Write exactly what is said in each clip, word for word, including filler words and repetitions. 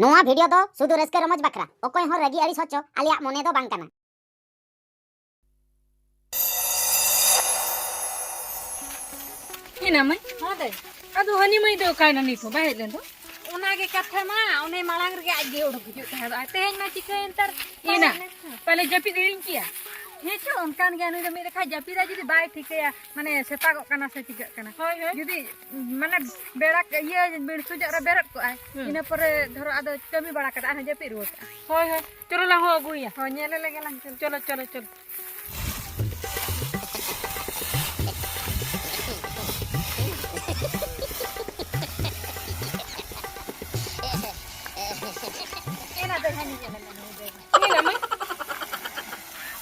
ᱱᱚᱣᱟ ᱵᱷᱤᱰᱤᱭᱳ ᱫᱚ ᱥᱩᱫᱷᱩ ᱨᱟᱹᱥᱠᱟᱹ ᱨᱚᱢᱚᱡᱽ ᱵᱟᱠᱷᱨᱟ, ᱚᱠᱚᱭ ᱦᱚᱸ ᱨᱟᱹᱜᱤ ᱟᱹᱲᱤᱥ ᱦᱚᱪᱚ ᱟᱞᱮᱭᱟᱜ ᱢᱚᱱᱮ ᱫᱚ ᱵᱟᱝ ᱠᱟᱱᱟ᱾ ᱮᱱᱟ ᱢᱟᱹᱭ? ᱦᱚᱸ ᱫᱟᱹᱭ᱾ ᱟᱫᱚ ᱦᱟᱹᱱᱤ ᱢᱟᱹᱭ ᱫᱚ ᱚᱠᱟᱭᱮᱱᱟ ᱱᱤᱛ ᱦᱚᱸ ᱵᱟᱭ ᱦᱮᱡ ᱞᱮᱱ ᱫᱚ? ᱚᱱᱟ ᱜᱮ ᱠᱟᱛᱷᱟ ᱢᱟ, ᱚᱱᱮ ᱢᱟᱲᱟᱝ ᱨᱮᱜᱮ ᱟᱡ ᱜᱮ ᱩᱰᱩᱠ ᱦᱤᱡᱩᱜ ᱛᱟᱦᱮᱸ ᱫᱚ᱾ ᱟᱨ ᱛᱮᱦᱮᱧ ᱢᱟ ᱪᱤᱠᱟᱹᱭᱮᱱ ᱛᱟᱨ? ᱮᱱᱟ? ᱯᱟᱞᱮ ᱡᱟᱹᱯᱤᱫ ᱦᱤᱲᱤᱧ ᱠᱮᱜᱼᱟ? ᱦᱮᱸ ᱪᱚ, ᱚᱱᱠᱟᱱ ᱜᱮᱭᱟ ᱱᱩᱭ ᱫᱚ᱾ ᱢᱤᱫ ᱞᱮᱠᱷᱟ ᱡᱟᱹᱯᱤᱫᱟ ᱡᱩᱫᱤ ᱵᱟᱭ ᱴᱷᱤᱠᱟᱹᱭᱟ, ᱢᱟᱱᱮ ᱥᱮᱛᱟᱜᱚᱜ ᱠᱟᱱᱟ ᱥᱮ ᱪᱤᱠᱟᱹᱜ ᱠᱟᱱᱟ᱾ ᱦᱳᱭ, ᱦᱳᱭ᱾ ᱡᱩᱫᱤ ᱢᱟᱱᱮ ᱵᱮᱲᱟ ᱤᱭᱟᱹ ᱵᱤᱲᱥᱩᱡᱚᱜ ᱨᱮ ᱵᱮᱨᱮᱫ ᱠᱚᱜᱼᱟᱭ, ᱦᱩᱸ᱾ ᱤᱱᱟᱹ ᱯᱚᱨᱮ ᱫᱷᱚᱨᱚ ᱟᱫᱚ ᱠᱟᱹᱢᱤ ᱵᱟᱲᱟ ᱠᱟᱛᱮ ᱟᱨᱦᱚᱸ ᱡᱟᱹᱯᱤᱫ ᱨᱩᱣᱟᱹᱲ ᱠᱟᱜᱼᱟ᱾ ᱦᱳᱭ, ᱦᱳᱭ, ᱪᱚᱞᱚ ᱞᱟᱝ ᱦᱚᱸ ᱟᱹᱜᱩᱭᱟ᱾ ᱦᱳᱭ, ᱧᱮᱞᱮ ᱞᱮᱜᱮ ᱞᱟᱝ, ᱪᱚᱞᱚ᱾ ᱪᱚᱞᱚ, ᱪᱚᱞᱚ, ᱪᱚᱞᱚ᱾ ᱮᱱᱟ ᱫᱚ ᱦᱟᱹᱱᱤ ᱧᱮᱞᱮ ᱢᱮ, ᱱᱩᱭ ᱫᱚ᱾ ᱤᱱᱟ ᱢᱟ,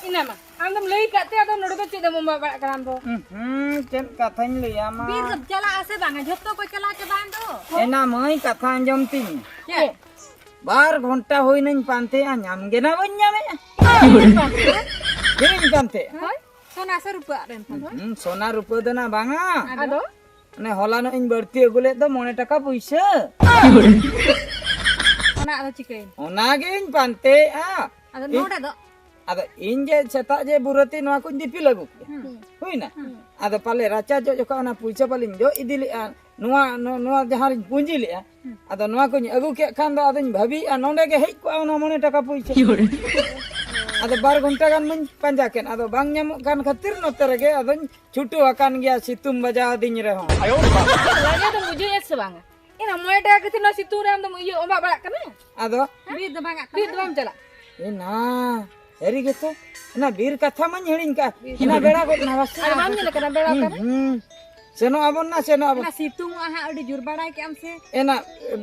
ᱤᱱᱟ ᱢᱟ᱾ ᱟᱢ ᱫᱚᱢ ᱞᱟᱹᱭ ᱠᱟᱜ ᱛᱮ ᱟᱫᱚ ᱱᱚᱰᱮ ᱫᱚ ᱪᱮᱫ ᱮᱢ ᱚᱢᱵᱟᱜ ᱵᱟᱲᱟᱜ ᱠᱟᱱᱟ ᱟᱢ ᱫᱚ? ᱦᱩᱸ, ᱪᱮᱫ ᱠᱟᱛᱷᱟᱧ ᱞᱟᱹᱭᱟᱢᱟ? ᱵᱤᱨ ᱫᱚᱢ ᱪᱟᱞᱟᱜᱼᱟ ᱥᱮ ᱵᱟᱝᱟ? ᱡᱷᱚᱛᱚ ᱠᱚ ᱪᱟᱞᱟᱣ ᱪᱟᱵᱟᱭᱮᱱ ᱫᱚ᱾ ᱮᱱᱟ ᱢᱟᱹᱭ, ᱠᱟᱛᱷᱟ ᱟᱸᱡᱚᱢ ᱛᱤᱧ᱾ ᱪᱮᱫ? ᱵᱟᱨ ᱜᱷᱚᱱᱴᱟ ᱦᱩᱭᱱᱟᱧ ᱯᱟᱱᱛᱮᱭᱟ, ᱧᱟᱢ ᱜᱮ ᱱᱟ ᱵᱟᱹᱧ ᱧᱟᱢᱮᱜᱼᱟ᱾ ᱪᱮᱫ ᱮᱢ ᱯᱟᱱᱛᱮᱭᱟ? ᱦᱳᱭ, ᱥᱚᱱᱟ ᱥᱮ ᱨᱩᱯᱟᱹ ᱟᱫ ᱮᱱ ᱛᱟᱢᱟ? ᱦᱩᱸ, ᱥᱚᱱᱟ ᱨᱩᱯᱟᱹ ᱫᱚ ᱱᱟ ᱵᱟᱝᱟ᱾ ᱟᱫᱚ? ᱚᱱᱮ ᱦᱚᱞᱟᱱᱚᱜ ᱤᱧ ᱵᱟᱹᱲᱛᱤ ᱟᱹᱜᱩ ᱞᱮᱫ ᱫᱚ ᱢᱚᱬᱮ ᱴᱟᱠᱟ ᱯᱩᱭᱥᱟᱹ᱾ ᱚᱱᱟ ᱟᱫᱚ ᱪᱤᱠᱟᱹᱭᱮᱱ? ᱚᱱᱟᱜᱤᱧ ᱯᱟᱱᱛᱮᱭᱮᱜᱼᱟ᱾ ᱟᱫᱚ ᱤᱧ ᱱᱚᱰᱮ ᱫᱚ? ᱟᱫᱚ ᱤᱧ ᱡᱮ ᱥᱮᱛᱟᱜ ᱡᱮ ᱵᱩᱨᱟᱹᱛᱤ ᱱᱚᱣᱟ ᱠᱚᱧ ᱫᱤᱯᱤᱞ ᱟᱹᱜᱩ ᱠᱮᱫᱟ᱾ ᱦᱩᱸ᱾ ᱦᱩᱭᱱᱟ? ᱦᱩᱸ᱾ ᱟᱫᱚ ᱯᱟᱞᱮ ᱨᱟᱪᱟ ᱡᱚᱜ ᱡᱚᱠᱷᱚᱱ ᱚᱱᱟ ᱯᱩᱭᱥᱟᱹ ᱯᱟᱞᱮᱧ ᱡᱚᱜ ᱤᱫᱤ ᱞᱮᱜᱼᱟ, ᱱᱚᱣᱟ, ᱱᱚ-, ᱱᱚᱣᱟ ᱡᱟᱦᱟᱸ ᱨᱤᱧ ᱯᱩᱸᱡᱤ ᱞᱮᱜᱼᱟ, ᱦᱩᱸ᱾ ᱟᱫᱚ ᱱᱚᱣᱟ ᱠᱚᱧ ᱟᱹᱜᱩ ᱠᱮᱫ ᱠᱷᱟᱱ ᱫᱚ ᱟᱫᱚᱧ ᱵᱷᱟᱹᱵᱤᱭᱮᱜᱼᱟ ᱱᱚᱰᱮ ᱜᱮ ᱦᱮᱡ ᱠᱚᱜᱼᱟ ᱚᱱᱟ ᱢᱚᱬᱮ ᱴᱟᱠᱟ ᱯᱩᱭᱥᱟᱹ᱾ ᱟᱫᱚ ᱵᱟᱨ ᱜᱷᱚᱱᱴᱟ ᱜᱟᱱ ᱢᱟᱧ ᱯᱟᱸᱡᱟ ᱠᱮᱫ, ᱟᱫᱚ ᱵᱟᱝ ᱧᱟᱢᱚᱜ ᱠᱟᱱ ᱠᱷᱟᱹᱛᱤᱨ ᱱᱚᱛᱮ ᱨᱮᱜᱮ ᱟᱫᱚᱧ ᱪᱷᱩᱴᱟᱹᱣ ᱟᱠᱟᱱ ᱜᱮᱭᱟ, ᱥᱤᱛᱩᱝ ᱵᱟᱡᱟᱣ ᱟᱹᱫᱤᱧ ᱨᱮᱦᱚᱸ᱾ ᱞᱟᱡᱟᱣ ᱫᱚᱢ ᱵᱩᱡᱷᱟᱹᱣᱮᱫ ᱥᱮ ᱵᱟᱝᱟ? ᱮᱱᱟ ᱢᱚᱬᱮ ᱴᱟᱠᱟ ᱠᱷᱟᱹᱛᱤᱨ ᱱᱚᱣᱟ ᱥᱤᱛᱩᱝ ᱨᱮ ᱟᱢ ᱫᱚᱢ ᱤᱭᱟᱹ ᱚᱸᱵᱟᱜ ᱵᱟᱲᱟᱜ ᱠᱟᱱᱟ? ᱟᱫᱚ? ᱵᱤᱨ ᱫᱚ ᱵᱟᱝ ᱟᱜ ᱵᱤᱨ ᱫᱚ ᱵᱟᱢ ᱪᱟᱞᱟᱜ? ᱮᱱᱟ, ᱥᱟᱹᱨᱤ ᱜᱮᱛᱚ, ᱚᱱᱟ ᱵᱤᱨ ᱠᱟᱛᱷᱟ ᱢᱟᱧ ᱦᱤᱲᱤᱧ ᱠᱟᱜᱼᱟ᱾ ᱵᱤᱨ ᱚᱱᱟ ᱵᱮᱲᱟ ᱜᱚᱫ ᱮᱱᱟ ᱵᱟᱥᱮ? ᱟᱨ ᱵᱟᱢ ᱧᱮᱞ ᱠᱟᱱᱟ ᱵᱮᱲᱟ ᱦᱩᱸ, ᱚᱠᱟᱨᱮ? ᱦᱩᱸ᱾ ᱥᱮᱱᱚᱜ ᱟᱵᱚᱱ ᱱᱟ, ᱥᱮᱱᱚᱜ ᱟᱵᱚᱱ᱾ ᱚᱱᱟ ᱥᱤᱛᱩᱝ ᱟᱜ ᱦᱟᱸᱜ ᱟᱹᱰᱤ ᱡᱳᱨ ᱵᱟᱲᱟᱭ ᱠᱮᱜ ᱟᱢ ᱥᱮ? ᱮᱱᱟ,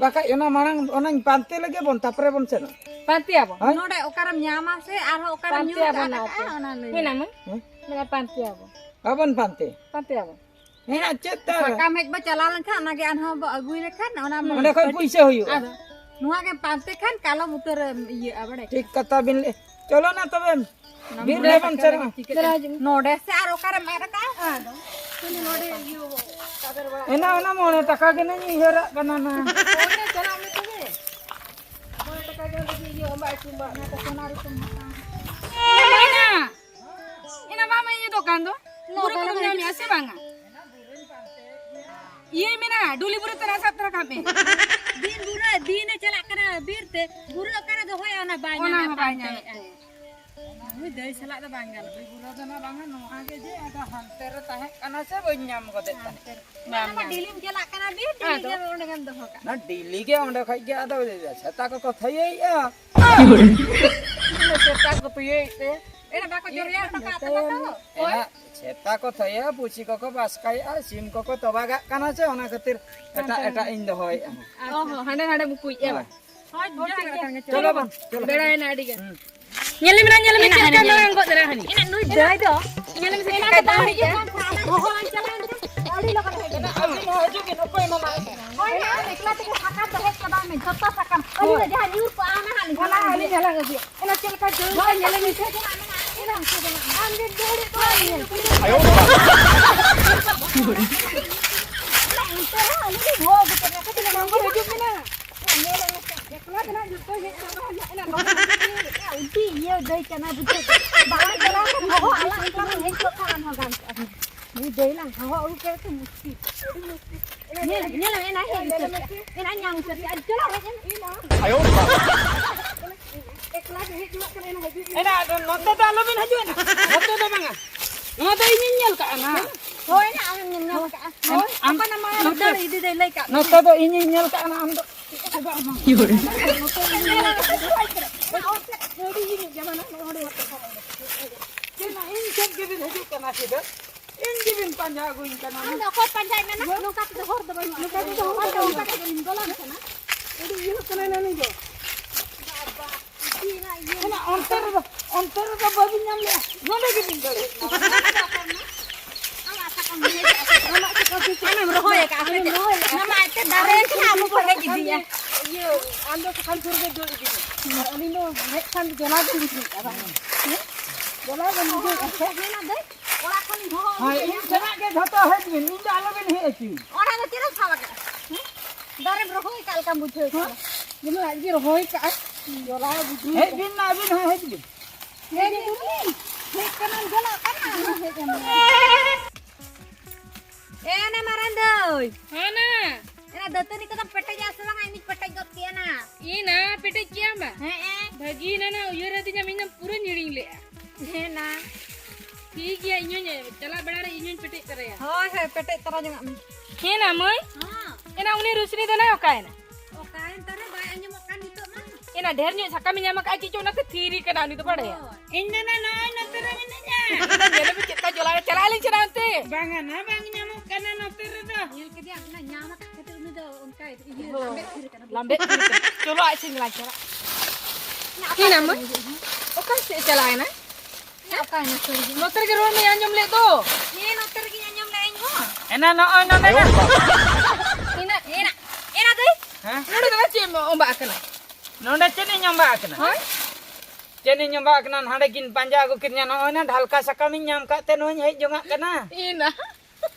ᱵᱟᱠᱷᱟᱡ ᱚᱱᱟ ᱢᱟᱲᱟᱝ ᱚᱱᱟᱧ ᱯᱟᱱᱛᱮ ᱞᱮᱜᱮ ᱵᱚᱱ, ᱛᱟᱯᱚᱨᱮ ᱵᱚᱱ ᱥᱮᱱᱚᱜᱼᱟ᱾ ᱯᱟᱱᱛᱮ ᱟᱵᱚᱱ᱾ ᱦᱳᱭ? ᱱᱚᱰᱮ ᱚᱠᱟᱨᱮᱢ ᱧᱟᱢᱟ ᱥᱮ ᱟᱨᱦᱚᱸ ᱚᱠᱟᱨᱮᱢ ᱯᱟᱱᱛᱮ ᱧᱩᱨ ᱟᱵᱚᱱ ᱠᱟᱜᱼᱟ ᱱᱟ ᱠᱟᱜᱼᱟ, ᱟᱯᱮ᱾ ᱚᱱᱟ ᱞᱟᱹᱭ ᱦᱮᱸ, ᱢᱮ᱾ ᱱᱟ ᱢᱟᱹᱭ? ᱦᱮᱸ? ᱢᱮᱱᱟ ᱯᱟᱱᱛᱮ ᱟᱵᱚᱱ᱾ ᱵᱟᱵᱚᱱ ᱯᱟᱱᱛᱮ᱾ ᱯᱟᱱᱛᱮ ᱟᱵᱚᱱ᱾ ᱦᱮᱸ, ᱪᱮᱫ ᱛᱟᱨ? ᱥᱟᱠᱟᱢ ᱦᱮᱡ ᱵᱚ ᱪᱟᱞᱟᱣ ᱞᱮᱱᱠᱷᱟᱱ ᱚᱱᱟ ᱜᱮ ᱟᱨᱦᱚᱸ ᱵᱚ ᱟᱹᱜᱩᱭ ᱞᱮᱠᱷᱟᱱ ᱚᱱᱟ ᱢᱟ ᱚᱸᱰᱮ ᱠᱷᱚᱱ ᱯᱩᱭᱥᱟᱹ ᱦᱩᱭᱩᱜᱼᱟ᱾ ᱟᱫᱚ ᱱᱚᱣᱟ ᱜᱮ ᱯᱟᱱᱛᱮ ᱠᱷᱟᱱ ᱠᱟᱞᱚᱢ ᱩᱛᱟᱹᱨ ᱤᱭᱟᱹᱜᱼᱟ, ᱵᱟᱲᱟᱭ? ᱴᱷᱤᱠ ᱠᱟᱛᱷᱟ ᱵᱤᱱ ᱞᱟᱹᱭ᱾ ᱪᱚᱞᱚ ᱱᱟ ᱛᱚᱵᱮ, ᱵᱤᱨ ᱨᱮ ᱵᱚᱱ ᱪᱟᱞᱟᱜᱼᱟ᱾ ᱪᱤᱠᱟᱹ ᱠᱟᱱᱟ? ᱱᱚᱰᱮ ᱥᱮ ᱟᱨ ᱚᱠᱟᱨᱮᱢ ᱟᱫ ᱟᱠᱟᱫᱼᱟ? ᱟᱫᱚ ᱱᱚᱰᱮ ᱤᱭᱟᱹ ᱛᱟᱵᱮᱨ ᱵᱟᱲᱟ᱾ ᱮᱱᱟ ᱚᱱᱟ ᱢᱚᱬᱮ ᱴᱟᱠᱟ ᱜᱮ ᱱᱟᱧ ᱩᱭᱦᱟᱹᱨᱟᱜ ᱠᱟᱱᱟ ᱱᱟ᱾ ᱚᱸᱰᱮ ᱪᱟᱞᱟᱜ ᱢᱮ ᱛᱚᱵᱮ᱾ ᱮᱱᱟ ᱵᱟᱢ ᱤᱭᱟᱹ ᱫᱚᱠᱟᱱ ᱫᱚ? ᱵᱩᱨᱩ ᱠᱚᱫᱚᱢ ᱧᱟᱢᱮᱜᱼᱟ ᱥᱮ ᱵᱟᱝᱟ? ᱤᱭᱟᱹ ᱢᱮᱱᱟ, ᱰᱩᱞᱤ ᱵᱩᱨᱩ ᱛᱮ ᱥᱟᱵ ᱛᱚᱨᱟ ᱠᱟᱜ ᱢᱮ᱾ ᱫᱤᱱ ᱵᱩᱨᱟᱹ, ᱫᱤᱱᱮ ᱪᱟᱞᱟᱜ ᱠᱟᱱᱟ ᱵᱤᱨ ᱛᱮ, ᱵᱩᱨᱩ ᱚᱠᱟᱨᱮ ᱫᱚᱦᱚᱭᱟ ᱚᱱᱟ ᱵᱟᱭ ᱚᱱᱟ ᱧᱟᱢᱮᱫ ᱦᱚᱸ ᱵᱟᱭ ᱯᱟᱱᱛᱮ᱾ ᱧᱟᱢᱮᱫ᱾ ᱩᱭ ᱫᱟᱹᱭ ᱥᱟᱞᱟᱜ ᱫᱚ ᱵᱟᱝ ᱜᱟᱱᱚᱜᱼᱟ᱾ ᱵᱩᱨᱩ ᱫᱚ ᱱᱟᱜ ᱵᱟᱝᱟ, ᱱᱚᱣᱟ ᱜᱮ ᱡᱮ ᱟᱫᱚ ᱦᱟᱱᱛᱮ ᱨᱮ ᱛᱟᱦᱮᱸ ᱠᱟᱱᱟ ᱥᱮ ᱵᱟᱹᱧ ᱧᱟᱢ ᱜᱚᱫᱮᱫ ᱛᱟᱦᱮᱸᱫ᱾ ᱦᱟᱱᱛᱮ ᱨᱮ᱾ ᱵᱟᱝ ᱚᱱᱟ ᱢᱟ ᱧᱟᱢ᱾ ᱰᱮᱞᱤᱢ ᱪᱟᱞᱟᱜ ᱠᱟᱱᱟ ᱵᱤᱨ, ᱰᱮᱞᱤ ᱟᱫᱚ? ᱜᱮ ᱚᱸᱰᱮ ᱜᱮᱢ ᱫᱚᱦᱚ ᱠᱟᱜᱼᱟ᱾ ᱚᱱᱟ ᱰᱮᱞᱤ ᱜᱮ ᱚᱸᱰᱮ ᱠᱷᱚᱡ ᱜᱮ ᱟᱫᱚ ᱥᱮᱛᱟ ᱠᱚᱠᱚ ᱛᱷᱟᱹᱭᱟᱹᱭᱮᱫᱼᱟ᱾ ᱥᱮᱛᱟ ᱠᱚ ᱛᱷᱟᱹᱭᱟᱹᱭᱮᱫ ᱛᱮ᱾ ᱮᱱᱟ ᱵᱟᱠᱚ ᱡᱚᱨᱭᱟ ᱦᱚᱴᱚ ᱠᱟᱜᱼᱟ ᱛᱚ ᱵᱟᱠᱚ? ᱮᱱᱟ ᱥᱮᱛᱟ ᱠᱚ ᱛᱷᱟᱹᱭᱟ, ᱯᱩᱥᱤ ᱠᱚᱠᱚ ᱵᱟᱥᱠᱟᱭᱮᱫᱼᱟ, ᱥᱤᱢ ᱠᱚᱠᱚ ᱛᱚᱵᱟᱜᱟᱜ ᱠᱟᱱᱟ ᱥᱮ, ᱚᱱᱟ ᱠᱷᱟᱹᱛᱤᱨ ᱮᱴᱟᱜ ᱦᱟᱱᱛᱮ ᱮᱴᱟᱜ ᱤᱧ ᱫᱚᱦᱚᱭᱮᱫᱼᱟ᱾ ᱚ ᱦᱚᱸ, ᱦᱟᱸᱰᱮ ᱱᱟᱰᱮ ᱵᱩᱠᱩᱡ ᱮ ᱵᱟᱝ? ᱦᱳᱭ, ᱦᱳᱭ, ᱴᱷᱤᱠ ᱜᱮᱭᱟ᱾ ᱪᱚᱞᱚ ᱵᱟᱝ, ᱪᱚᱞᱚ᱾ ᱵᱮᱲᱟᱭᱮᱱᱟ ᱟᱹᱰᱤ ᱜᱟᱱ᱾ ᱦᱩᱸ᱾ ᱧᱮᱞ ᱢᱮ ᱱᱟ, ᱧᱮᱞ ᱢᱮ ᱪᱮᱫ ᱞᱮᱠᱟ ᱢᱟᱲᱟᱝ ᱜᱚᱫ ᱮᱱᱟ ᱦᱟᱹᱱᱤ᱾ ᱤᱱᱟᱹ ᱱᱩᱭ ᱫᱟᱹᱭ ᱫᱚ, ᱧᱮᱞ ᱢᱮ ᱥᱮ ᱪᱮᱫ ᱞᱮᱠᱟ ᱫᱟᱲᱮᱭᱟᱜᱼᱟ᱾ ᱦᱚᱦᱚ ᱵᱟᱝ ᱪᱟᱞᱟᱣ ᱮᱱ ᱠᱷᱟᱱ ᱟᱹᱰᱤ ᱞᱚᱜᱚᱱ ᱦᱮᱡ ᱮᱱᱟ᱾ ᱟᱹᱵᱤᱱ ᱦᱚᱸ ᱦᱤᱡᱩᱜ ᱵᱤᱱ, ᱚᱠᱚᱭ ᱢᱟᱢᱟ ᱦᱮᱡ ᱮᱱᱟ? ᱦᱳᱭ, ᱟᱢ ᱮᱠᱞᱟ ᱛᱮᱜᱮ ᱥᱟᱠᱟᱢ ᱫᱚ ᱦᱮᱡ ᱪᱟᱵᱟᱭ ᱢᱮ, ᱡᱚᱛᱚ ᱥᱟᱠᱟᱢ᱾ ᱟᱹᱞᱤᱧ ᱫᱚ ᱡᱟᱦᱟᱸ ᱧᱩᱨ ᱠᱚᱜᱼᱟ, ᱚᱱᱟ ᱦᱟᱸᱜ ᱞᱤᱧ ᱦᱟᱞᱟᱝ ᱟᱹᱜᱩᱭᱟ᱾ ᱦᱟᱞᱟᱝ ᱟᱹᱜᱩᱭᱟ᱾ ᱚᱱᱟ ᱪᱮᱫ ᱞᱮᱠᱟ ᱡᱟᱹᱲ ᱠᱟᱱᱟ ᱧᱮᱞ ᱢᱮᱥᱮ᱾ ᱟᱢ ᱜᱮ ᱡᱟᱹᱲ ᱠᱚ ᱧᱮᱞ᱾ ᱟᱭᱳ ᱵᱟᱵᱟ᱾ ᱚᱱᱟ ᱚᱱᱛᱮ ᱨᱮ ᱟᱹᱞᱤᱧ ᱞᱤᱧ ᱦᱚᱦᱚ ᱟᱹᱜᱩ ᱠᱮᱫ ᱢᱮᱭᱟ᱾ ᱠᱟᱹᱴᱤᱡ ᱞᱟᱝ ᱦᱤᱡᱩᱜ ᱠᱟᱱᱟ᱾ ᱧᱮᱞ ᱢᱮᱥᱮ᱾ ᱮᱠᱞᱟ ᱜᱮ ᱱᱟᱜ ᱡᱚᱛᱚ ᱦᱮᱡ ᱪᱟᱵᱟ ᱮᱱᱟ᱾ ᱮᱱᱟ ᱱᱚᱜᱼᱚᱭ ᱩᱰᱤ ᱤᱭᱟᱹ ᱫᱟᱹᱭ ᱠᱟᱱᱟ, ᱵᱩᱡᱷᱟᱹᱣ ᱠᱮᱫ᱾ ᱵᱟᱝ ᱪᱟᱞᱟᱣ ᱠᱟᱱᱟ, ᱦᱚᱦᱚ ᱟᱞᱟᱝ ᱠᱟᱱᱟ, ᱦᱮᱡ ᱠᱚᱜ ᱠᱷᱟᱱ ᱟᱨᱦᱚᱸ ᱜᱟᱱ ᱠᱚᱜᱼᱟ᱾ ᱱᱩᱭ ᱫᱟᱹᱭ ᱞᱟᱝ ᱦᱚᱦᱚ ᱟᱹᱜᱩ ᱠᱮᱫ ᱛᱮ ᱢᱩᱥᱠᱤᱞ᱾ ᱧᱮᱞ, ᱧᱮᱞ, ᱮᱱᱟ ᱦᱮᱡ ᱩᱛᱟᱹᱨ ᱠᱮᱫ᱾ ᱮᱱᱟ ᱧᱟᱢ ᱩᱛᱟᱹᱨ ᱠᱮᱫ᱾ ᱟᱨ ᱪᱟᱞᱟᱣ ᱦᱮᱡ ᱮᱱ᱾ ᱟᱭᱳ ᱵᱟᱵᱟ᱾ ᱮᱠᱞᱟ ᱜᱮ ᱦᱮᱡ ᱪᱟᱞᱟᱜ ᱠᱟᱱᱟ, ᱮᱱᱟ ᱦᱤᱡᱩᱜ ᱢᱮ᱾ ᱮᱱᱟ ᱟᱫᱚ ᱱᱚᱛᱮ ᱫᱚ ᱟᱞᱚᱵᱤᱱ ᱦᱤᱡᱩᱜᱼᱟ ᱱᱟ᱾ ᱱᱚᱛᱮ ᱫᱚ ᱵᱟᱝᱟ᱾ ᱱᱚᱣᱟ ᱫᱚ ᱤᱧᱤᱧ ᱧᱮᱞ ᱠᱟᱜᱼᱟ ᱱᱟ᱾ ᱦᱳᱭ, ᱮᱱᱟ ᱟᱢᱮᱢ ᱧᱮᱞ ᱠᱟᱜᱼᱟ᱾ ᱟᱢ, ᱦᱳᱭ, ᱟᱢ ᱟᱯᱟᱱ ᱟᱢᱟᱜ ᱱᱚᱛᱮ ᱫᱟᱹᱲ ᱤᱫᱤ ᱫᱚᱭ ᱞᱟᱹᱭ ᱠᱟᱜ ᱢᱮ᱾ ᱱᱚᱛᱮ ᱫᱚ ᱤᱧᱤᱧ ᱧᱮᱞ ᱠᱟᱜᱼᱟ ᱱᱟ, ᱟᱢ ᱫᱚ᱾ ᱪᱮᱫ ᱱᱟ ᱤᱧ ᱴᱷᱮᱱ ᱜᱮᱵᱤᱱ ᱦᱤᱡᱩᱜ ᱠᱟᱱᱟ ᱥᱤᱫᱷᱟᱹ? ᱤᱧ ᱜᱮᱵᱤᱱ ᱯᱟᱸᱡᱟ ᱟᱹᱜᱩᱧ ᱠᱟᱱᱟ ᱟᱢ ᱱᱟ᱾ ᱫᱚ ᱚᱠᱚᱭ ᱯᱟᱸᱡᱟᱭᱮᱫ ᱢᱮ ᱱᱟ? ᱱᱚᱝᱠᱟ ᱛᱮᱫᱚ ᱦᱚᱨ ᱫᱚ ᱵᱟᱹᱱᱩᱜᱼᱟ᱾ ᱱᱚᱝᱠᱟ ᱛᱮᱫᱚ ᱦᱚᱨ ᱫᱚ ᱵᱟᱹᱱᱩᱜᱼᱟ᱾ ᱚᱱᱠᱟ ᱛᱮᱜᱮ ᱞᱤᱧ ᱵᱚᱞᱚᱱ ᱠᱟᱱᱟ᱾ ᱟᱹᱰᱤ ᱤᱭᱟᱹ ᱠᱟᱱᱟᱭ ᱱᱟ ᱱᱩᱭ ᱫᱚ᱾ ᱚᱱᱟ ᱚᱱᱛᱮ ᱨᱮᱫᱚ, ᱚᱱᱛᱮ ᱨᱮᱫᱚ ᱵᱟᱹᱵᱤᱱ ᱧᱟᱢ ᱞᱮᱜᱼᱟ᱾ ᱱᱚᱰᱮ ᱜᱮᱵᱤᱱ ᱫᱟᱹᱲ ᱦᱮᱡ ᱮᱱᱟ᱾ ᱟᱢᱟᱜ ᱥᱟᱠᱟᱢ ᱨᱚᱦᱚᱭ ᱟᱠᱟᱫᱼᱟ ᱥᱮ ᱪᱮᱫ? ᱚᱱᱟ ᱢᱟ ᱮᱱᱛᱮ ᱫᱟᱨᱮ ᱠᱟᱱᱟ, ᱟᱵᱚ ᱵᱚ ᱦᱮᱡ ᱤᱫᱤᱭᱟ᱾ ᱤᱭᱟᱹ, ᱟᱢ ᱫᱚ ᱥᱟᱠᱟᱢ ᱥᱩᱨ ᱨᱮ ᱫᱟᱹᱲ ᱤᱫᱤ ᱢᱮ᱾ ᱟᱨ ᱟᱹᱞᱤᱧ ᱫᱚ ᱦᱮᱡ ᱠᱷᱟᱱ ᱡᱚᱞᱟ ᱜᱮ ᱵᱩᱡᱷᱟᱹᱣ ᱠᱟᱜᱼᱟ, ᱵᱟᱝ? ᱦᱮᱸ? ᱡᱚᱞᱟ ᱜᱮ ᱵᱩᱡᱷᱟᱹᱣ ᱠᱟᱜᱼᱟ᱾ ᱦᱮᱸ, ᱱᱟ ᱫᱟᱹᱭ, ᱚᱲᱟᱜ ᱠᱷᱚᱱᱤᱧ ᱦᱚᱦᱚ ᱟᱹᱜᱩ ᱦᱳᱭ, ᱠᱮᱫᱟ᱾ ᱤᱧ ᱥᱮᱱᱟᱜ ᱜᱮ ᱡᱷᱚᱛᱚ ᱦᱮᱡ ᱵᱤᱱ, ᱤᱧ ᱫᱚ ᱟᱞᱚᱵᱤᱱ ᱦᱮᱡ ᱦᱚᱪᱚᱧ᱾ ᱚᱲᱟᱜ ᱨᱮ ᱪᱮᱫ ᱮᱢ ᱥᱟᱵ ᱟᱠᱟᱫᱼᱟ? ᱦᱮᱸ? ᱫᱟᱨᱮᱢ ᱨᱚᱦᱚᱭ ᱟᱠᱟᱫ ᱞᱮᱠᱟᱢ ᱵᱩᱡᱷᱟᱹᱣ ᱠᱟᱜᱼᱟ᱾ ᱦᱮᱸ? ᱡᱮᱢᱚᱱ ᱟᱡ ᱜᱮ ᱨᱚᱦᱚᱭ ᱠᱟᱜᱼᱟᱭ᱾ ᱦᱮᱡ ᱵᱤᱱ ᱢᱟ, ᱟᱹᱵᱤᱱ ᱦᱚᱸ ᱦᱮᱡ ᱵᱤᱱ᱾ ᱦᱮᱡ ᱠᱟᱱᱟᱢ, ᱪᱟᱞᱟᱜ ᱠᱟᱱᱟ, ᱦᱮᱡ ᱮᱱᱟ᱾ ᱮ, ᱚᱱᱟ ᱢᱟᱨᱟᱝ ᱫᱟᱹᱭ᱾ ᱦᱮᱸ ᱱᱟ᱾ ᱮᱱᱟ ᱫᱟᱹᱛᱟᱹᱱᱤ ᱠᱚᱫᱚᱢ ᱯᱮᱴᱮᱡᱟ ᱥᱮ ᱵᱟᱝᱟ? ᱤᱧᱤᱧ ᱯᱮᱴᱮᱡ ᱜᱚᱫ ᱠᱮᱭᱟ ᱱᱟ᱾ ᱤᱧ ᱱᱟ, ᱯᱮᱴᱮᱡ ᱠᱮᱭᱟᱢ ᱵᱟ? ᱦᱮᱸ, ᱮ᱾ ᱵᱷᱟᱹᱜᱤ ᱮᱱᱟ ᱱᱟ, ᱩᱭᱦᱟᱹᱨ ᱟᱹᱫᱤᱧᱟᱢ, ᱤᱧ ᱫᱚ ᱯᱩᱨᱟᱹᱧ ᱦᱤᱲᱤᱧ ᱞᱮᱜᱼᱟ᱾ ᱦᱮᱸ ᱱᱟ᱾ ᱴᱷᱤᱠ ᱜᱮᱭᱟ, ᱤᱧ ᱦᱚᱸᱧ ᱪᱟᱞᱟᱜ ᱵᱮᱲᱟ ᱨᱮ ᱤᱧ ᱦᱚᱸᱧ ᱯᱮᱴᱮᱡ ᱛᱚᱨᱟᱭᱟ᱾ ᱦᱳᱭ, ᱦᱳᱭ, ᱯᱮᱴᱮᱡ ᱛᱚᱨᱟ ᱡᱚᱝᱟᱜ ᱢᱮ᱾ ᱦᱮᱸ ᱱᱟ ᱢᱟᱹᱭ᱾ ᱦᱚᱸ᱾ ᱮᱱᱟ ᱩᱱᱤ ᱨᱩᱥᱱᱤ ᱫᱚ ᱱᱟ ᱚᱠᱟᱭᱮᱱᱟ? ᱚᱠᱟᱭᱮᱱ ᱛᱟᱞᱮ, ᱵᱟᱭ ᱟᱸᱡᱚᱢᱚᱜ ᱠᱟᱱ ᱱᱤᱛᱚᱜ ᱢᱟ᱾ ᱮᱱᱟ ᱰᱷᱮᱨ ᱧᱚᱜ ᱥᱟᱠᱟᱢᱮ ᱧᱟᱢ ᱟᱠᱟᱫᱼᱟ, ᱪᱮᱫ ᱪᱚ ᱚᱱᱟᱛᱮ ᱛᱷᱤᱨ ᱠᱟᱱᱟ ᱩᱱᱤ ᱫᱚ, ᱵᱟᱲᱟᱭᱟ? ᱦᱳᱭ᱾ ᱤᱧ ᱫᱚ ᱱᱟ ᱱᱚᱜᱼᱚᱭ ᱱᱚᱛᱮ ᱨᱮ ᱢᱤᱱᱟᱹᱧᱟ᱾ ᱧᱮᱞ ᱢᱮ ᱪᱮᱫ ᱞᱮᱠᱟ ᱡᱚᱞᱟ ᱨᱮ ᱪᱟᱞᱟᱜ ᱟᱹᱞᱤᱧ ᱥᱮ ᱱᱟ ᱚᱱᱛᱮ? ᱵᱟᱝᱟ ᱱᱟ, ᱵᱟᱝ ᱧᱟᱢᱚᱜ ᱠᱟᱱᱟ ᱱᱚᱛᱮ ᱨᱮᱫᱚ᱾ ᱧᱮᱞ ᱠᱮᱫᱮᱭᱟᱢ, ᱚᱱᱟ ᱧᱟᱢ ᱟᱠᱟᱫ ᱠᱷᱟᱹᱛᱤᱨ ᱩᱱᱤ ᱫᱚ ᱚᱱᱠᱟᱭ ᱤᱭᱟᱹ ᱦᱳᱭ᱾ ᱞᱟᱸᱵᱮᱫ ᱛᱷᱤᱨ ᱠᱟᱱᱟ᱾ ᱞᱟᱸᱵᱮᱫ ᱛᱷᱤᱨ ᱠᱟᱱᱟ᱾ ᱪᱚᱞᱚ ᱟᱡ ᱥᱮᱫ ᱜᱮᱞᱟᱝ ᱪᱟᱞᱟᱜ᱾ ᱚᱠᱟ ᱥᱮᱫ ᱮ ᱪᱟᱞᱟᱣ ᱮᱱᱟ? ᱚᱠᱟᱭᱮᱱᱟ ᱥᱟᱹᱨᱤ ᱜᱮ? ᱱᱚᱛᱮ ᱨᱮᱜᱮ ᱨᱚᱲ ᱢᱮ, ᱟᱸᱡᱚᱢ ᱞᱮᱫ ᱫᱚ᱾ ᱦᱮᱸ, ᱱᱚᱛᱮ ᱨᱮᱜᱮᱧ ᱟᱸᱡᱚᱢ ᱞᱮᱫᱼᱟ ᱤᱧ ᱦᱚᱸ᱾ ᱮᱱᱟ ᱱᱚᱜᱼᱚᱭ ᱱᱚᱰᱮ ᱱᱟ᱾ ᱮᱱᱟ, ᱮᱱᱟ, ᱮᱱᱟ ᱫᱟᱹᱭ᱾ ᱦᱮᱸ? ᱱᱚᱰᱮ ᱫᱚ ᱪᱮᱫ ᱮᱢ ᱚᱸᱵᱟᱜ ᱟᱠᱟᱱᱟ? ᱱᱚᱰᱮ ᱪᱮᱫ ᱤᱧ ᱚᱸᱵᱟᱜ ᱟᱠᱟᱱᱟ? ᱦᱳᱭ? ᱪᱮᱫ ᱤᱧ ᱚᱸᱵᱟᱜ ᱟᱠᱟᱱᱟ? ᱦᱟᱸᱰᱮ ᱠᱤᱱ ᱯᱟᱸᱡᱟ ᱟᱹᱜᱩ ᱠᱤᱫᱤᱧᱟ, ᱱᱚᱜᱼᱚᱭ ᱱᱟ ᱰᱷᱟᱞᱠᱟ ᱥᱟᱠᱟᱢ ᱤᱧ ᱧᱟᱢ ᱠᱟᱫ ᱛᱮ ᱱᱚᱣᱟᱧ ᱦᱮᱡ ᱡᱚᱝᱟᱜ ᱠᱟᱱᱟ᱾ ᱮᱱᱟ᱾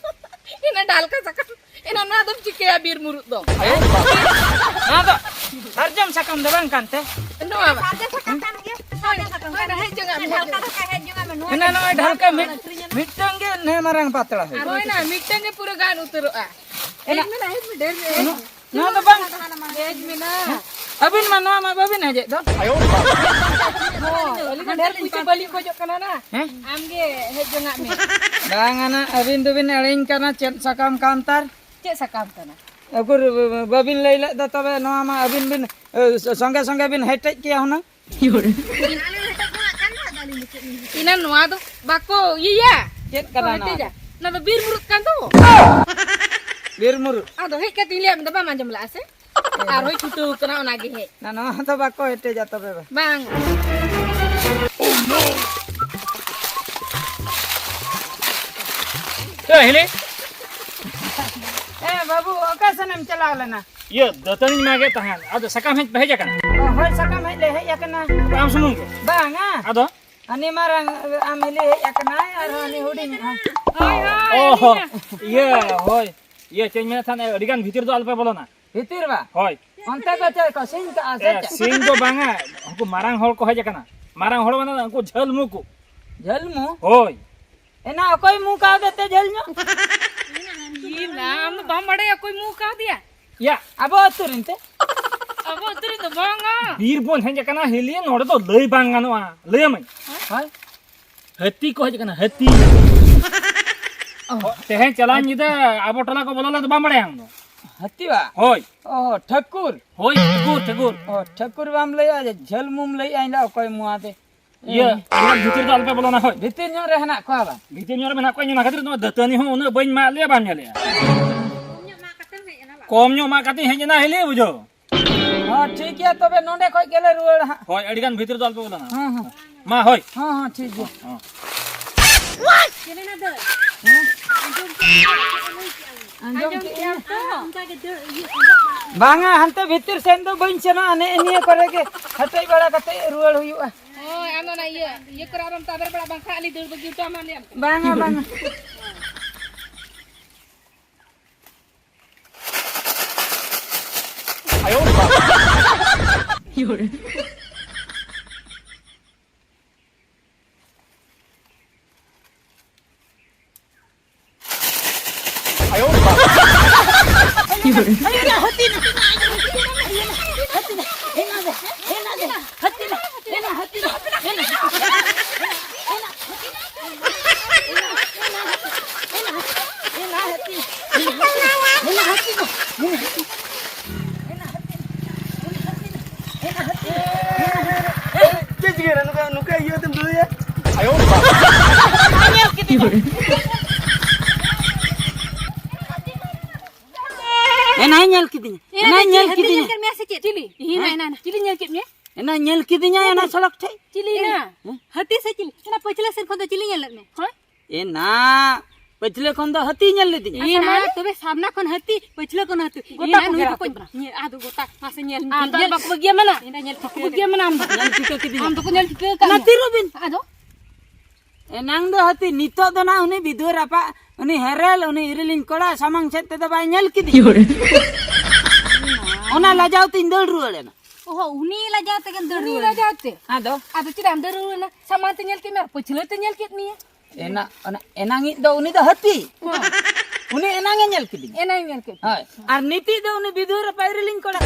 ᱮᱱᱟ ᱰᱷᱟᱞᱠᱟ ᱥᱟᱠᱟᱢ, ᱮᱱᱟ ᱱᱚᱣᱟ ᱫᱚᱢ ᱪᱤᱠᱟᱹᱭᱟ ᱵᱤᱨ ᱢᱩᱨᱩᱫ ᱫᱚ? ᱟᱭᱳ ᱵᱟᱵᱟ᱾ ᱱᱚᱣᱟ ᱫᱚ ᱥᱟᱨᱡᱚᱢ ᱥᱟᱠᱟᱢ ᱫᱚ ᱵᱟᱝ ᱠᱟᱱᱛᱮ? ᱱᱚᱣᱟ ᱵᱟ᱾ ᱥᱟᱨᱡᱚᱢ ᱥᱟᱠᱟᱢ ᱠᱟᱱ ᱜᱮᱭᱟ᱾ ᱥᱟᱨᱡᱚᱢ ᱥᱟᱠᱟᱢ ᱦᱳᱭ, ᱠᱟᱱ ᱦᱮᱡ ᱜᱮᱭᱟ᱾ ᱡᱚᱝᱟᱜ ᱢᱮ, ᱦᱮᱡ ᱰᱷᱟᱞᱠᱟ ᱡᱚᱝᱟᱜ ᱫᱚ ᱠᱷᱟᱡ ᱦᱮᱡ ᱡᱚᱝᱟᱜ ᱢᱮ, ᱱᱚᱣᱟ ᱮᱱᱟ ᱫᱚ ᱱᱚᱜᱼᱚᱭ ᱰᱷᱟᱞᱠᱟ ᱢᱤᱫ, ᱟᱹᱠᱷᱨᱤᱧ ᱟᱞᱮ᱾ ᱢᱤᱫᱴᱟᱝ ᱜᱮ ᱱᱮ ᱢᱟᱨᱟᱝ ᱯᱟᱛᱲᱟ ᱦᱩᱭᱩᱜᱼᱟ᱾ ᱦᱳᱭ ᱱᱟ, ᱢᱤᱫᱴᱟᱝ ᱜᱮ ᱯᱩᱨᱟᱹ ᱜᱟᱱ ᱩᱛᱟᱹᱨᱚᱜᱼᱟ᱾ ᱦᱮᱡ ᱮᱱᱟ᱾ ᱢᱮ ᱱᱟ, ᱦᱮᱡ ᱢᱮ, ᱰᱷᱮᱨ ᱜᱮ ᱦᱮᱡ ᱱᱚ-, ᱢᱮ᱾ ᱱᱚᱣᱟ ᱫᱚ ᱵᱟᱝ᱾ ᱦᱮᱡ ᱢᱮ ᱱᱟ᱾ ᱟᱹᱵᱤᱱ ᱢᱟ ᱱᱚᱣᱟ ᱢᱟ ᱵᱟᱹᱵᱤᱱ ᱦᱮᱡᱮᱫ ᱫᱚ᱾ ᱦᱳᱭ, ᱟᱹᱞᱤᱧ ᱦᱚᱸ ᱰᱷᱮᱨ ᱯᱩᱭᱥᱟᱹ ᱵᱟᱹᱞᱤᱧ ᱠᱷᱚᱡᱚᱜ ᱠᱟᱱᱟ ᱱᱟ᱾ ᱦᱮᱸ? ᱟᱢᱜᱮ ᱦᱮᱡ ᱡᱚᱝᱟᱜ ᱢᱮ᱾ ᱵᱟᱝ, ᱟᱹᱵᱤᱱ ᱫᱚᱵᱤᱱ ᱮᱲᱮᱧ ᱠᱟᱱᱟ, ᱪᱮᱫ ᱥᱟᱠᱟᱢ ᱠᱟᱱᱛᱟᱨ? ᱪᱮᱫ ᱥᱟᱠᱟᱢ ᱠᱟᱱᱟ? ᱩᱠᱩᱨ ᱵᱟᱹᱵᱤᱱ ᱞᱟᱹᱭ ᱞᱮᱫ ᱫᱚ, ᱛᱚᱵᱮ ᱱᱚᱣᱟ ᱢᱟ ᱟᱹᱵᱤᱱ ᱵᱤᱱ, ᱮ, ᱥᱚᱸᱜᱮ ᱥᱚᱸᱜᱮ ᱵᱤᱱ ᱦᱮᱴᱮᱡ ᱠᱮᱭᱟ ᱦᱩᱱᱟᱹᱝ᱾ ᱤᱱᱟᱹ ᱱᱚᱣᱟ ᱫᱚ ᱵᱟᱠᱚ ᱤᱭᱟᱹᱭᱟ᱾ ᱪᱮᱫ ᱠᱟᱱᱟ ᱱᱚᱣᱟ ᱫᱚ? ᱱᱚᱣᱟ ᱫᱚ ᱵᱤᱨ ᱢᱩᱨᱩᱫ ᱠᱟᱱ ᱫᱚ᱾ ᱵᱤᱨ ᱢᱩᱨᱩᱫ? ᱟᱫᱚ ᱦᱮᱡ ᱠᱟᱛᱮ ᱞᱟᱹᱭᱟᱢ ᱫᱚ ᱵᱟᱢ ᱟᱸᱡᱚᱢ ᱞᱟᱜᱼᱟ ᱥᱮ? ᱟᱨᱦᱚᱸᱭ ᱪᱷᱩᱴᱟᱹᱣ ᱠᱟᱱᱟ ᱚᱱᱟ ᱜᱮ ᱦᱮᱡ᱾ ᱱᱟ, ᱱᱚᱣᱟ ᱫᱚ ᱵᱟᱠᱚ ᱦᱮᱴᱮᱡᱟ ᱛᱚᱵᱮ ᱵᱟ᱾ ᱵᱟᱝ᱾ ᱮ, ᱦᱤᱞᱤ᱾ ᱮ, ᱵᱟᱹᱵᱩ, ᱚᱠᱟ ᱥᱮᱱᱮᱢ ᱪᱟᱞᱟᱣ ᱞᱮᱱᱟ? ᱤᱭᱟᱹ, ᱫᱟᱹᱛᱟᱹᱱᱤᱧ ᱢᱟᱜᱮᱫ ᱛᱟᱦᱮᱸᱫ᱾ ᱟᱫᱚ ᱥᱟᱠᱟᱢ ᱦᱮᱡ ᱯᱮ ᱦᱮᱡ ᱟᱠᱟᱱᱟ? ᱚ, ᱦᱳᱭ, ᱥᱟᱠᱟᱢ ᱦᱮᱡ ᱞᱮ ᱦᱮᱡ ᱟᱠᱟᱱᱟ᱾ ᱟᱢ ᱥᱩᱢᱩᱝ ᱜᱮ? ᱵᱟᱝᱟ᱾ ᱟᱫᱚ? ᱦᱟᱹᱱᱤ ᱢᱟᱨᱟᱝ ᱟᱢ ᱦᱤᱞᱤ ᱦᱮᱡ ᱟᱠᱟᱱᱟᱭ ᱟᱨ ᱦᱟᱹᱱᱤ ᱦᱩᱰᱤᱧ ᱟᱭ᱾ ᱦᱳᱭ, ᱦᱳᱭ, ᱚ, ᱦᱚ᱾ ᱟᱹᱞᱤᱧ᱾ ᱤᱭᱟᱹ, ᱦᱳᱭ᱾ ᱤᱭᱟᱹ, ᱪᱮᱫ ᱤᱧ ᱢᱮᱱᱮᱫ ᱛᱟᱦᱮᱸᱫ, ᱟᱹᱰᱤ ᱜᱟᱱ ᱵᱷᱤᱛᱤᱨ ᱫᱚ ᱟᱞᱚᱯᱮ ᱵᱚᱞᱚᱱᱟ᱾ ᱵᱷᱤᱛᱤᱨ ᱵᱟ? ᱦᱳᱭ᱾ ᱚᱱᱛᱮ ᱫᱚ ᱪᱮᱫ ᱠᱚ ᱥᱤᱧ ᱠᱟᱜᱼᱟ ᱥᱮ ᱮ, ᱪᱮᱫ? ᱥᱤᱧ ᱫᱚ ᱵᱟᱝᱟ, ᱩᱱᱠᱩ ᱢᱟᱨᱟᱝ ᱦᱚᱲ ᱠᱚ ᱦᱮᱡ ᱟᱠᱟᱱᱟ᱾ ᱢᱟᱨᱟᱝ ᱦᱚᱲ ᱢᱟᱱᱮ ᱩᱱᱠᱩ ᱡᱷᱟᱹᱞ ᱢᱩ ᱠᱚ᱾ ᱡᱷᱟᱹᱞ ᱢᱩ? ᱦᱳᱭ᱾ ᱮᱱᱟ ᱚᱠᱚᱭ ᱢᱩ ᱠᱟᱣᱫᱮ ᱛᱮ ᱡᱷᱟᱹᱞ ᱧᱚᱜ? ᱤ ᱱᱟ, ᱟᱢ ᱫᱚ ᱵᱟᱢ ᱵᱟᱲᱟᱭᱟ ᱚᱠᱚᱭ ᱢᱩ ᱠᱟᱣᱫᱮᱭᱟ? ᱭᱟ᱾ ᱟᱵᱚ ᱟᱹᱛᱩ ᱨᱮᱱ ᱛᱮ? ᱟᱵᱚ ᱟᱹᱛᱩ ᱨᱮᱱ ᱫᱚ ᱵᱟᱝᱟ᱾ ᱵᱤᱨ ᱵᱚᱱ ᱦᱮᱡ ᱟᱠᱟᱱᱟ ᱦᱤᱞᱤ, ᱱᱚᱰᱮ ᱫᱚ ᱞᱟᱹᱭ ᱵᱟᱝ ᱜᱟᱱᱚᱜᱼᱟ᱾ ᱞᱟᱹᱭ ᱟᱢᱟᱹᱧ᱾ ᱦᱳᱭ᱾ ᱦᱟᱹᱛᱤ ᱠᱚ ᱦᱮᱡ ᱟᱠᱟᱱᱟ, ᱦᱟᱹᱛᱤ᱾ ᱚ᱾ ᱛᱮᱦᱮᱧ ᱪᱟᱞᱟᱣ ᱧᱤᱫᱟᱹ ᱟᱵᱚ ᱴᱚᱞᱟ ᱠᱚ ᱵᱚᱞᱚ ᱞᱮᱱ ᱫᱚ ᱵᱟᱢ ᱵᱟᱲᱟᱭᱟ ᱟᱢ ᱫᱚ? ᱦᱟᱹᱛᱤ ᱵᱟ? ᱦᱳᱭ᱾ ᱚ, ᱴᱷᱟᱹᱠᱩᱨ᱾ ᱦᱳᱭ, ᱴᱷᱟᱹᱠᱩᱨ, ᱴᱷᱟᱹᱠᱩᱨ᱾ ᱚ, ᱴᱷᱟᱹᱠᱩᱨ ᱵᱟᱢ ᱞᱟᱹᱭᱟ, ᱡᱮ ᱡᱷᱟᱹᱞ ᱢᱩᱢ ᱞᱟᱹᱭᱮᱜᱼᱟ, ᱤᱧ ᱫᱚ ᱚᱠᱚᱭ ᱢᱩᱣᱟ ᱛᱮ? ᱤᱭᱟᱹ, ᱤᱭᱟᱹ, ᱵᱷᱤᱛᱤᱨ ᱫᱚ ᱟᱞᱚᱯᱮ ᱵᱚᱞᱚᱱᱟ, ᱦᱳᱭ᱾ ᱵᱷᱤᱛᱤᱨ ᱧᱚᱜ ᱨᱮ ᱦᱮᱱᱟᱜ ᱠᱚᱣᱟ ᱵᱟ? ᱵᱷᱤᱛᱤᱨ ᱧᱚᱜ ᱨᱮ ᱢᱮᱱᱟᱜ ᱠᱚᱣᱟ, ᱤᱧ ᱚᱱᱟ ᱠᱷᱟᱹᱛᱤᱨ ᱱᱚᱣᱟ ᱫᱟᱹᱛᱟᱹᱱᱤ ᱦᱚᱸ ᱩᱱᱟᱹᱜ ᱵᱟᱹᱧ ᱢᱟᱜ ᱞᱮᱭᱟ, ᱵᱟᱢ ᱧᱮᱞᱮᱜᱼᱟ᱾ ᱠᱚᱢ ᱧᱚᱜ ᱢᱟᱜ ᱠᱟᱛᱮᱧ ᱦᱮᱡ ᱮᱱᱟ ᱦᱤᱞᱤ, ᱵᱩᱡᱷᱟᱹᱣ᱾ ᱦᱚᱸ, ᱴᱷᱤᱠ ᱜᱮᱭᱟ, ᱛᱚᱵᱮ ᱱᱚᱸᱰᱮ ᱠᱷᱚᱡ ᱜᱮᱞᱮ ᱨᱩᱣᱟᱹᱲᱟ ᱦᱟᱸᱜ᱾ ᱦᱳᱭ, ᱟᱹᱰᱤ ᱜᱟᱱ ᱵᱷᱤᱛᱤᱨ ᱫᱚ ᱟᱞᱚᱯᱮ ᱵᱚᱞᱚᱱᱟ᱾ ᱦᱮᱸ, ᱦᱮᱸ᱾ ᱢᱟ, ᱦᱳᱭ᱾ ᱦᱚᱸ, ᱦᱚᱸ, ᱴᱷᱤᱠ ᱜᱮᱭᱟ᱾ ᱦᱚᱸ᱾ ᱦᱮᱸ? ᱟᱸᱡᱚᱢ ᱠᱮᱜᱼᱟᱢ ᱛᱚ? ᱵᱟᱝᱟ, ᱦᱟᱱᱛᱮ ᱵᱷᱤᱛᱤᱨ ᱥᱮᱱ ᱫᱚ ᱵᱟᱹᱧ ᱥᱮᱱᱚᱜᱼᱟ, ᱱᱮᱜᱼᱮ ᱱᱤᱭᱟᱹ ᱠᱚᱨᱮ ᱜᱮ ᱦᱮᱴᱮᱡ ᱵᱟᱲᱟ ᱠᱟᱛᱮ ᱨᱩᱣᱟᱹᱲ ᱦᱩᱭᱩᱜᱼᱟ᱾ ᱦᱳᱭ, ᱟᱢ ᱚᱱᱟ ᱤᱭᱟᱹ, ᱤᱭᱟᱹ ᱠᱚᱨᱮ ᱟᱞᱚᱢ ᱛᱟᱵᱮᱨ ᱵᱟᱲᱟ, ᱵᱟᱝᱠᱷᱟᱱ ᱟᱞᱮ ᱫᱟᱹᱲ ᱵᱟᱹᱜᱤ ᱦᱚᱴᱚ ᱟᱢᱟ, ᱞᱟᱹᱭᱟᱢ ᱠᱟᱱᱟ᱾ ᱵᱟᱝᱟ, ᱵᱟᱝᱟ᱾ ᱪᱮᱫ ᱪᱤᱠᱟᱹᱭᱮᱱᱟ? ᱱᱚᱝᱠᱟ, ᱱᱚᱝᱠᱟ ᱤᱭᱟᱹ ᱠᱟᱛᱮᱢ ᱫᱩᱲᱩᱵ ᱮᱭᱟ? ᱮᱱᱟᱭ ᱧᱮᱞ ᱠᱤᱫᱤᱧᱟ᱾ ᱮᱱᱟᱭ ᱧᱮᱞ ᱠᱤᱫᱤᱧᱟ᱾ ᱧᱮᱞ ᱠᱮᱫ ᱢᱮᱭᱟ ᱥᱮ ᱪᱮᱫ? ᱪᱤᱞᱤ? ᱤᱧ ᱦᱮᱸ? ᱮᱱᱟ, ᱮᱱᱟ᱾ ᱪᱤᱞᱤ ᱧᱮᱞ ᱠᱮᱫ ᱢᱮᱭᱟ? ᱮᱱᱟ ᱧᱮᱞ ᱠᱤᱫᱤᱧᱟ, ᱮᱱᱟ ᱥᱚᱲᱚᱠ ᱴᱷᱮᱡ᱾ ᱪᱤᱞᱤ ᱮᱱᱟ? ᱦᱮᱸ? ᱦᱟᱹᱛᱤ ᱥᱮ ᱪᱤᱞᱤ? ᱮᱱᱟ ᱯᱟᱹᱪᱷᱞᱟᱹ ᱥᱮᱫ ᱠᱷᱚᱱ ᱫᱚ ᱪᱤᱞᱤ ᱧᱮᱞ ᱞᱮᱫ ᱢᱮ? ᱦᱳᱭ? ᱮᱱᱟ ᱯᱟᱹᱪᱷᱞᱟᱹ ᱠᱷᱚᱱ ᱫᱚ ᱦᱟᱹᱛᱤ ᱧᱮᱞ ᱞᱤᱫᱤᱧᱟ᱾ ᱮᱱᱟ ᱛᱚᱵᱮ ᱥᱟᱢᱱᱟ ᱠᱷᱚᱱ ᱦᱟᱹᱛᱤ, ᱯᱟᱹᱪᱷᱞᱟᱹ ᱠᱷᱚᱱ ᱦᱟᱹᱛᱤ᱾ ᱜᱚᱴᱟ ᱮᱱᱟ ᱠᱚ ᱱᱩᱭ ᱜᱷᱮᱨᱟᱣ ᱫᱚᱠᱚ ᱠᱮᱫ ᱵᱚᱱᱟ᱾ ᱧᱮᱞ, ᱟᱫᱚ ᱜᱚᱴᱟ, ᱢᱟᱥᱮ ᱧᱮᱞ, ᱟᱢ ᱫᱚ ᱧᱮᱞ, ᱵᱟᱠᱚ ᱵᱟᱹᱜᱤᱭᱟᱢᱟ ᱱᱟ? ᱮᱱᱟ ᱧᱮᱞ ᱴᱷᱤᱠᱟᱹ ᱧᱮᱞ ᱠᱮᱫᱟ᱾ ᱴᱷᱤᱠᱟᱹ ᱠᱮᱫᱟ᱾ ᱟᱢ ᱫᱚᱠᱚ ᱧᱮᱞ ᱴᱷᱤᱠᱟᱹ ᱠᱟᱜ ᱢᱮᱭᱟ᱾ ᱱᱟᱛᱤ ᱨᱩᱵᱤᱱ᱾ ᱟᱫᱚ? ᱮᱱᱟᱝ ᱫᱚ ᱦᱟᱹᱛᱤ, ᱱᱤᱛᱚᱜ ᱫᱚ ᱱᱟᱜ ᱩᱱᱤ ᱵᱤᱫᱩ ᱨᱟᱯᱟᱜ, ᱩᱱᱤ ᱦᱮᱨᱮᱞ, ᱩᱱᱤ ᱤᱨᱤᱞᱤᱧ ᱠᱚᱲᱟ ᱥᱟᱢᱟᱝ ᱥᱮᱫ ᱛᱮᱫᱚ ᱵᱟᱭ ᱧᱮᱞ ᱠᱤᱫᱤᱧᱟ᱾ ᱚᱱᱟ ᱞᱟᱡᱟᱣ ᱛᱤᱧ ᱫᱟᱹᱲ ᱨᱩᱣᱟᱹᱲ ᱮᱱᱟ᱾ ᱚᱦᱚ, ᱩᱱᱤ ᱞᱟᱡᱟᱣ ᱛᱮᱜᱮᱢ ᱫᱟᱹᱲ ᱩᱱᱤ ᱨᱩᱣᱟᱹᱲ ᱮᱱᱟ᱾ ᱞᱟᱡᱟᱣ ᱛᱮ? ᱟᱫᱚ? ᱟᱫᱚ ᱪᱮᱫᱟᱜ ᱮᱢ ᱫᱟᱹᱲ ᱨᱩᱣᱟᱹᱲ ᱮᱱᱟ? ᱥᱟᱢᱟᱝ ᱛᱮ ᱧᱮᱞ ᱠᱮᱫ ᱢᱮᱭᱟ, ᱯᱟᱹᱪᱷᱞᱟᱹ ᱛᱮ ᱧᱮᱞ ᱠᱮᱫ ᱢᱮᱭᱟ᱾ ᱮᱱᱟ-, ᱚᱱᱟ ᱮᱱᱟᱝᱤᱡ ᱫᱚ ᱩᱱᱤ ᱫᱚ ᱦᱟᱹᱛᱤ᱾ ᱦᱮᱸ᱾ ᱩᱱᱤ ᱮᱱᱟᱝ ᱮ ᱧᱮᱞ ᱠᱮᱫᱤᱧᱟ᱾ ᱮᱱᱟᱝ ᱮ ᱧᱮᱞ ᱠᱮᱫ ᱦᱳᱭ᱾ ᱟᱨ ᱱᱤᱛᱤᱡ ᱫᱚ ᱩᱱᱤ ᱵᱤᱫᱷᱩᱣᱟᱹ ᱨᱮ ᱯᱟᱭᱨᱤᱞᱤᱧ ᱠᱚᱲᱟ᱾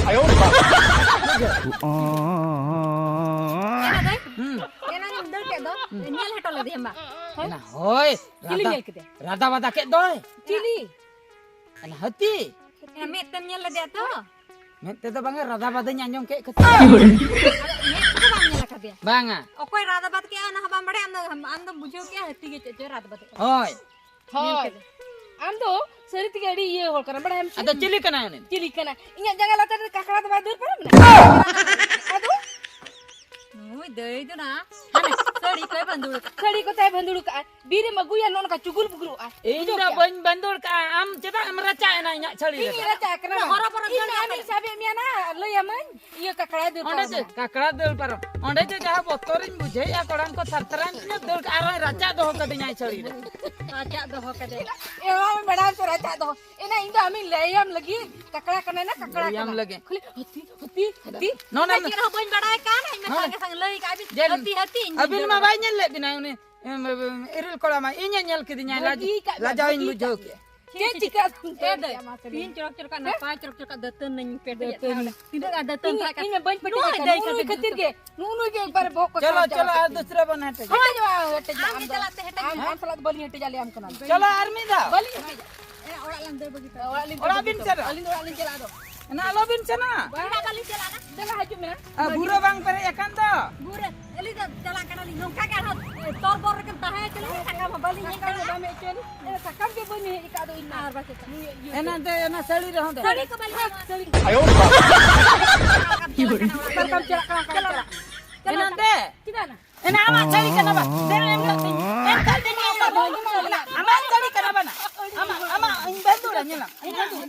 ᱮᱱᱟ ᱫᱟᱹᱭ? ᱦᱩᱸ᱾ ᱮᱱᱟᱝ ᱮᱢ ᱫᱟᱹᱲ ᱠᱮᱫ ᱫᱚ, ᱦᱩᱸ᱾ ᱧᱮᱞ ᱦᱚᱴᱚ ᱞᱮᱫᱮᱭᱟᱢ ᱵᱟ? ᱦᱳᱭ᱾ ᱮᱱᱟ, ᱦᱳᱭ, ᱪᱤᱞᱤ ᱨᱟᱫᱟ-, ᱧᱮᱞ ᱠᱮᱫᱮᱭᱟ? ᱨᱟᱫᱟ ᱵᱟᱫᱟ ᱠᱮᱫ ᱫᱚᱭ᱾ ᱪᱤᱞᱤ? ᱮᱱᱟ ᱦᱟᱹᱛᱤ᱾ ᱮᱱᱟ ᱢᱮᱫ ᱛᱮᱢ ᱧᱮᱞ ᱞᱮᱫᱮᱭᱟ ᱛᱚ? ᱢᱮᱫ ᱛᱮᱫᱚ ᱵᱟᱝᱟ, ᱨᱟᱫᱟ ᱵᱟᱫᱟᱧ ᱟᱸᱡᱚᱢ ᱠᱮᱫ ᱠᱷᱟᱹᱛᱤᱨ᱾ ᱟᱫᱚ ᱢᱮᱫ ᱛᱮᱫᱚ ᱵᱟᱢ ᱧᱮᱞ ᱟᱠᱟᱫᱮᱭᱟ? ᱵᱟᱝᱟ᱾ ᱚᱠᱚᱭ ᱨᱟᱫᱟ ᱵᱟᱫ ᱠᱮᱜᱼᱟ, ᱚᱱᱟ ᱦᱚᱸ ᱵᱟᱢ ᱵᱟᱲᱟᱭᱟ? ᱟᱢ ᱫᱚ, ᱟᱢ ᱫᱚᱢ ᱵᱩᱡᱷᱟᱹᱣ ᱠᱮᱜᱼᱟ ᱦᱟᱹᱛᱤ ᱜᱮ ᱪᱮᱫ ᱪᱚᱭ ᱨᱟᱫᱟ ᱵᱟᱫ ᱠᱮᱜᱼᱟ᱾ ᱦᱳᱭ᱾ ᱧᱮᱞ ᱦᱳᱭ᱾ ᱠᱮᱫᱮ᱾ ᱟᱢ ᱫᱚ ᱥᱟᱹᱨᱤ ᱛᱮᱜᱮ ᱟᱹᱰᱤ ᱤᱭᱟᱹ ᱦᱚᱲ ᱠᱟᱱᱟᱢ, ᱵᱟᱲᱟᱭᱟᱢ ᱥᱮ? ᱟᱫᱚ ᱪᱤᱞᱤ ᱠᱟᱱᱟᱭ ᱩᱱᱤ? ᱪᱤᱞᱤ ᱠᱟᱱᱟ? ᱤᱧᱟᱹᱜ ᱡᱟᱸᱜᱟ ᱞᱟᱛᱟᱨ ᱨᱮ ᱠᱟᱠᱲᱟ ᱫᱚ ᱵᱟᱭ ᱫᱟᱹᱲ ᱯᱟᱨᱚᱢ ᱮᱱᱟ? ᱟᱫᱚ? ᱱᱩᱭ ᱫᱟᱹᱭ ᱫᱚ ᱱᱟ, ᱦᱟᱱᱮ ᱥᱟᱹᱲᱤ ᱠᱚᱭ ᱵᱟᱸᱫᱩᱲ ᱠᱟᱜᱼᱟ᱾ ᱥᱟᱹᱲᱤ ᱠᱚᱛᱟᱭ ᱵᱟᱸᱫᱩᱲ ᱠᱟᱜᱼᱟ᱾ ᱵᱤᱨ ᱮᱢ ᱟᱹᱜᱩᱭᱟ, ᱱᱚᱜᱼᱚ ᱱᱚᱝᱠᱟ ᱪᱩᱜᱩᱞ ᱵᱩᱜᱩᱞᱚᱜᱼᱟ᱾ ᱤᱧ ᱵᱩᱡᱷᱟᱹᱣ ᱫᱚ ᱠᱮᱜᱼᱟ? ᱵᱟᱹᱧ ᱵᱟᱸᱫᱩᱲ ᱠᱟᱜᱼᱟ, ᱟᱢ ᱪᱮᱫᱟᱜ ᱮᱢ ᱨᱟᱪᱟᱜ ᱮᱱᱟ ᱤᱧᱟᱹᱜ ᱥᱟᱹᱲᱤ ᱨᱮ? ᱤᱧ ᱨᱟᱪᱟᱜ ᱠᱟᱱᱟ᱾ ᱦᱚᱨᱚ ᱵᱚᱨᱚ ᱤᱧ ᱫᱚ ᱫᱟᱹᱲ ᱟᱢᱤᱧ ᱠᱟᱱᱟ᱾ ᱥᱟᱵᱮᱫ ᱢᱮᱭᱟ ᱱᱟ, ᱞᱟᱹᱭ ᱟᱢᱟᱹᱧ, ᱤᱭᱟᱹ ᱠᱟᱠᱲᱟᱭ ᱫᱟᱹᱲ ᱚᱸᱰᱮ ᱯᱟᱨᱚᱢ ᱡᱮ ᱮᱱᱟ᱾ ᱠᱟᱠᱲᱟ ᱫᱟᱹᱲ ᱯᱟᱨᱚᱢ, ᱚᱸᱰᱮ ᱡᱮ ᱡᱟᱦᱟᱸ ᱵᱚᱛᱚᱨᱤᱧ ᱵᱩᱡᱷᱟᱹᱣᱮᱫᱼᱟ, ᱠᱚᱲᱟᱢ ᱠᱚ ᱛᱷᱟᱨ ᱛᱷᱟᱨᱟᱱ ᱛᱤᱧᱟᱹ, ᱫᱟᱹᱲ ᱠᱟᱜᱼᱟ, ᱟᱨᱦᱚᱸᱭ ᱨᱟᱪᱟᱜ ᱫᱚᱦᱚ ᱠᱟᱹᱫᱤᱧᱟᱭ ᱥᱟᱹᱲᱤ ᱨᱮ᱾ ᱨᱟᱪᱟᱜ ᱫᱚᱦᱚ ᱠᱟᱫᱮ᱾ ᱮ, ᱵᱟᱲᱟᱭ ᱛᱚ ᱨᱟᱪᱟᱜ ᱫᱚᱦᱚ᱾ ᱮᱱᱟ ᱤᱧ ᱫᱚ ᱟᱢᱤᱧ ᱞᱟᱹᱭᱟᱢ ᱞᱟᱹᱜᱤᱫ, ᱠᱟᱠᱲᱟ ᱠᱟᱱᱟᱭ ᱱᱟ, ᱠᱟᱠᱲᱟ ᱞᱟᱹᱭᱟᱢ ᱠᱟᱱᱟ᱾ ᱞᱟᱹᱜᱤᱫ᱾ ᱠᱷᱟᱹᱞᱤ ᱦᱟᱹᱛᱤ, ᱦᱟᱹᱛᱤ, ᱦᱟᱹᱛᱤ᱾ ᱱᱚᱰᱮ ᱤᱧ ᱫᱚ ᱪᱮᱫ ᱦᱚᱸ ᱵᱟᱹᱧ ᱵᱟᱲᱟᱭ ᱠᱟᱱ, ᱤᱧ ᱢᱟ ᱱᱚᱰᱮ᱾ ᱥᱟᱸᱜᱮ ᱥᱟᱸᱜᱮ ᱞᱟᱹᱭ ᱠᱟᱜ ᱵᱤᱱ, ᱡᱮ ᱦᱟᱹᱛᱤ, ᱦᱟᱹᱛᱤ, ᱤᱧ ᱫᱚ ᱟᱹᱵᱤᱱ ᱢᱟ ᱵᱟᱹᱧ ᱵᱟᱭ ᱧᱮᱞ ᱞᱮᱫ ᱵᱤᱱᱟ, ᱩᱱᱤ, ᱮᱢ, ᱮᱢ, ᱤᱨᱤᱞ ᱠᱚᱲᱟ ᱢᱟ ᱤᱧᱮ ᱧᱮᱞ ᱠᱤᱫᱤᱧᱟᱭ, ᱞᱟᱡ-, ᱵᱷᱟᱹᱜᱤ ᱠᱟᱜ ᱵᱤᱱ, ᱞᱟᱡᱟᱣᱤᱧ ᱵᱷᱟᱹᱜᱤ ᱵᱩᱡᱷᱟᱹᱣ ᱠᱟᱜ ᱵᱤᱱ᱾ ᱠᱮᱜᱼᱟ᱾ ᱪᱮᱫ ᱪᱤᱠᱟᱹ ᱟᱹᱛᱩ ᱮ ᱫᱟᱹᱭ, ᱢᱟ ᱥᱟᱹᱨᱤ ᱛᱤᱦᱤᱧ ᱠᱟᱛᱷᱟ᱾ ᱪᱚᱨᱚᱠ ᱪᱚᱨᱚᱠᱟᱜ ᱱᱟᱯᱟᱭ ᱪᱚᱨᱚᱠ ᱪᱚᱨᱚᱠᱟᱜ ᱫᱟᱹᱛᱟᱹᱱᱤᱧ ᱯᱮᱴᱮᱡ ᱮᱫ ᱫᱟᱹᱛᱟᱹᱱᱤ᱾ ᱛᱟᱦᱮᱸ᱾ ᱛᱤᱱᱟᱹᱜ ᱜᱟᱱ ᱫᱟᱹᱛᱟᱹᱱᱤ ᱤᱧ, ᱛᱟᱦᱮᱸ ᱠᱟᱱᱟ? ᱤᱧ ᱢᱟ ᱵᱟᱹᱧ ᱯᱮᱴᱮᱡ ᱱᱩᱭ ᱟᱠᱟᱱᱟ, ᱫᱟᱹᱭ ᱱᱩᱭ ᱠᱷᱟᱹᱛᱤᱨ ᱠᱷᱟᱹᱛᱤᱨ ᱜᱮ᱾ ᱜᱮ᱾ ᱱᱩᱜᱼᱩ ᱱᱩᱭ ᱜᱮ ᱮᱠᱵᱟᱨᱮ ᱵᱚᱦᱚᱜ ᱠᱚ ᱪᱚᱞᱚ, ᱥᱟᱵ ᱪᱚᱞᱚ, ᱪᱟᱵᱟ ᱟᱨ ᱠᱮᱫᱟ᱾ ᱫᱩᱥᱨᱟ ᱵᱚᱱ ᱦᱮᱸᱴᱮᱡᱟ᱾ ᱟᱢ ᱜᱮ ᱪᱟᱞᱟᱜ ᱛᱮ ᱦᱮᱸᱴᱮᱡ ᱟᱢ, ᱢᱮ, ᱟᱢ ᱟᱢ ᱫᱚ᱾ ᱪᱟᱞᱟᱜ ᱛᱮ ᱦᱮᱸᱴᱮᱡ ᱟᱢ ᱢᱮ᱾ ᱟᱢ ᱫᱚ᱾ ᱪᱚᱞᱚ ᱟᱨ ᱢᱤᱫ ᱫᱷᱟᱣ᱾ ᱵᱟᱹᱞᱤᱧ ᱦᱮᱸᱴᱮᱡᱟ᱾ ᱮ, ᱚᱲᱟᱜ ᱞᱟᱝ ᱫᱟᱹᱲ ᱵᱟᱹᱜᱤ ᱦᱚᱴᱚ᱾ ᱚᱲᱟᱜ ᱞᱤᱧ ᱚᱲᱟᱜ ᱵᱤᱱ ᱪᱟᱞᱟᱜᱼᱟ᱾ ᱪᱟᱞᱟᱜᱼᱟ᱾ ᱟᱹᱞᱤᱧ ᱫᱚ ᱚᱲᱟᱜ ᱞᱤᱧ ᱪᱟᱞᱟᱜᱼᱟ ᱟᱫᱚ᱾ ᱮᱱᱟ ᱟᱞᱚ ᱵᱤᱱ ᱪᱟᱞᱟᱜᱼᱟ᱾ ᱚᱲᱟᱜ ᱵᱟᱹᱞᱤᱧ ᱪᱟᱞᱟᱜᱼᱟ᱾ ᱫᱮᱞᱟ ᱦᱤᱡᱩᱜ ᱢᱮ᱾ ᱟᱨ ᱵᱩᱨᱟᱹ ᱵᱟᱝ ᱯᱮᱨᱮᱡ ᱟᱠᱟᱱ ᱫᱚ᱾ ᱵᱩᱨᱟᱹ, ᱟᱹᱞᱤᱧ ᱫᱚ ᱪᱟᱞᱟᱜ ᱠᱟᱱᱟᱞᱤᱧ᱾ ᱱᱚᱝᱠᱟ ᱜᱮ ᱟᱨᱦᱚᱸ, ᱮ, ᱛᱚᱨ ᱵᱚᱨ ᱨᱮᱜᱮᱢ ᱛᱟᱦᱮᱸ ᱦᱚᱪᱚ ᱞᱤᱧ᱾ ᱥᱟᱠᱟᱢ ᱦᱚᱸ ᱵᱟᱹᱞᱤᱧ ᱦᱮᱡ ᱠᱟᱱᱟ, ᱵᱟᱢ ᱦᱮᱡ ᱦᱚᱪᱚ ᱞᱤᱧ᱾ ᱮ, ᱥᱟᱠᱟᱢ ᱜᱮ ᱵᱟᱹᱧ ᱦᱮᱡ ᱟᱠᱟᱫ ᱫᱚ ᱤᱧ ᱢᱟ᱾ ᱟᱨ ᱵᱟᱪᱮ ᱠᱟᱱᱟ᱾ ᱮᱱᱟ ᱫᱮ, ᱮᱱᱟ ᱥᱟᱹᱲᱤ ᱨᱮᱦᱚᱸ ᱫᱮ᱾ ᱥᱟᱹᱲᱤ ᱠᱚ ᱵᱟᱹᱞᱤᱧ ᱦᱮᱡ᱾ ᱥᱟᱹᱲᱤ᱾ ᱟᱭᱳ᱾ ᱚᱠᱟ ᱞᱮᱠᱟᱢ ᱪᱟᱞᱟᱜ ᱠᱟᱱᱟ, ᱚᱠᱟ ᱞᱮᱠᱟᱢ ᱪᱟᱞᱟᱜ ᱠᱟᱱᱟ? ᱮᱱᱟ ᱫᱮ᱾ ᱪᱮᱫᱟᱜ ᱱᱟ? ᱮᱱᱟ ᱟᱢᱟᱜ ᱥᱟᱹᱲᱤ ᱠᱟᱱᱟ ᱵᱟ? ᱫᱮ, ᱮᱢ ᱠᱟᱜ ᱛᱤᱧ᱾ ᱮᱱᱠᱷᱟᱱ ᱫᱮ, ᱱᱤᱭᱟᱹ ᱫᱚ ᱟᱢᱟᱜ ᱥᱟᱹᱲᱤ ᱠᱟᱱᱟ ᱵᱟᱱᱟ? ᱟᱢᱟᱜ, ᱟᱢᱟᱜ, ᱤᱧ ᱵᱟᱹᱱᱫᱩᱲᱟ, ᱧᱮᱞᱟᱢ᱾ ᱤᱧ ᱵᱟᱹᱱᱫᱩᱲᱟ᱾